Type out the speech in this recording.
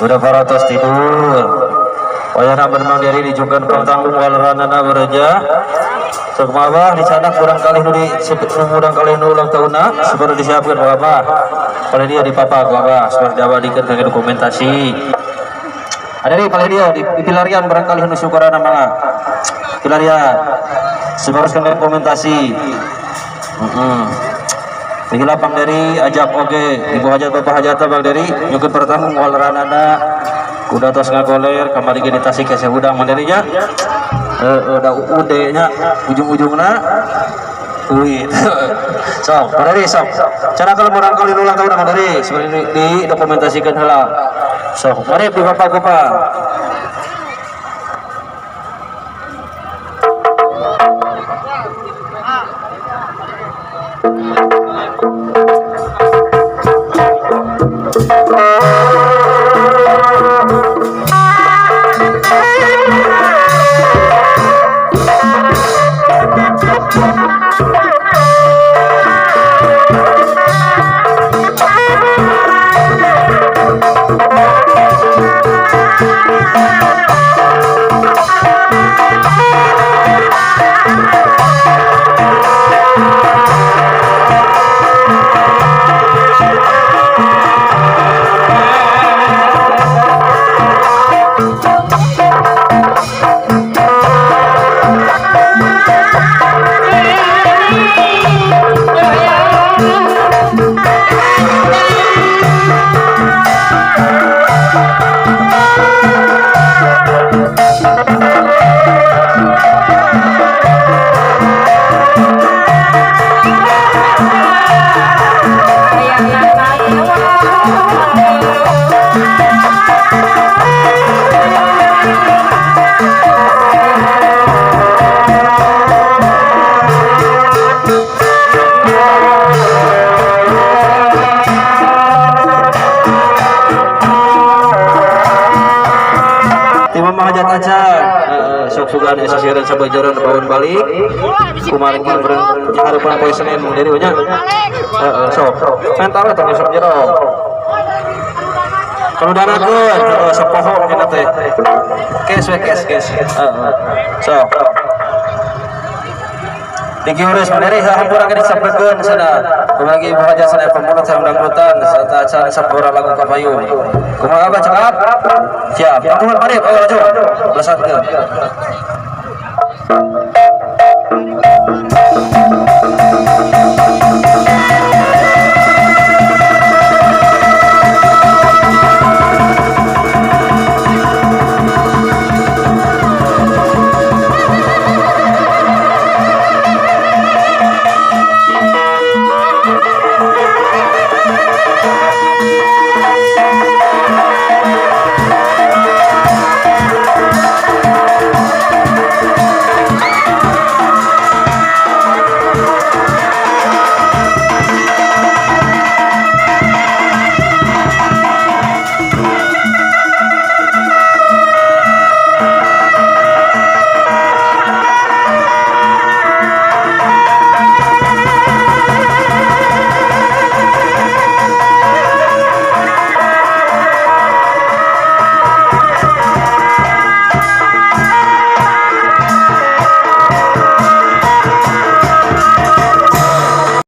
Udah paratos tidur. Wayahna Mang Deri dijukan pertanggung waleranana bereja. Sok mabah dicanak kurang kali nu di murang kali nu ulang tahunna supaya disiapkan abah. Paling dia di papa abah supaya diabadikan kangge dokumentasi. Ada nih paling dia di pilarian barangkali nu syukurana mangga. Pilarian. Supaya kangge dokumentasi. Heeh. Gila Bang Deri ajak oge ibu hajat bapak hajat Bang Deri nyukeun pertanggung waleranana kuda tos ngagoler kamari ge di Tasik hese hudang Bang Deri nya. Heeh, da UUD nya ujung-ujungna duit. Sok, Bang Deri sok. Cara kalau murang kali ulang tahun Bang Deri seperti didokumentasikan heula. Sok, mari di bapak-bapak. Sok sugan sasieureun sabajaran bawan balik kumaha ge harapan poe Senin Mang Deri nya. Heeh, sok mental tong sok jero kalau darakeun heeh sok poho kita teh kes we kes kes heeh sok digiureus Mang Deri hampura ge disampeukeun sana kumaha ge ibu hajat sana pemulut sareng dangdutan serta acan sapura lagu kapayung kumaha abah cekap siap nuhun mari ayo laju lesatkeun.